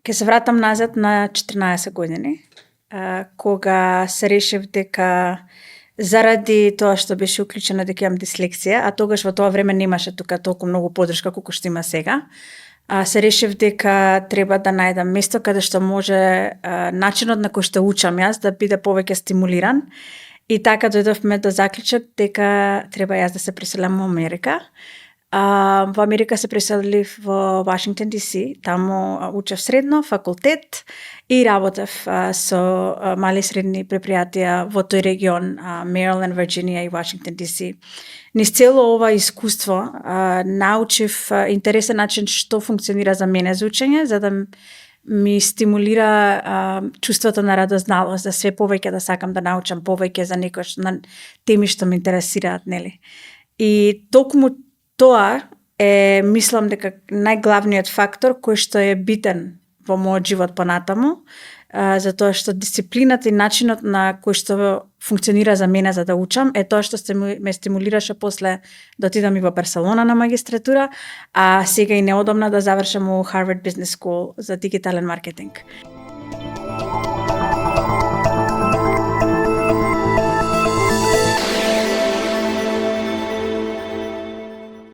Ке се вратам назад на 14 години, кога се решив дека заради тоа што беше уклучена дека имам дислексија, а тогаш во тоа време немаше тука толку многу поддршка колку што има сега, се решив дека треба да најдам место каде што може начинот на кој што учам јас да биде повеќе стимулиран. И така дојдовме до заклучок дека треба јас да се преселам во Америка. Во Америка се преселив во Вашингтон DC, таму учев средно, факултет и работев со мали и средни предпријатија во тој регион, Мариленд, Вирџинија и Вашингтон DC. Низ цело ова искуство научив интересен начин што функционира за мене за учење, за да ми стимулира чувството на радозналост, да све повеќе да сакам да научам повеќе за некој на теми што ме интересираат, нели. И токму тоа е, мислам дека најглавниот фактор кој што е битен во мојот живот понатаму, затоа што дисциплината и начинот на кој што функционира за мене за да учам е тоа што ме стимулираше после да отидам и во Барселона на магистратура, а сега и неодамна да завршам у Harvard Business School за дигитален маркетинг.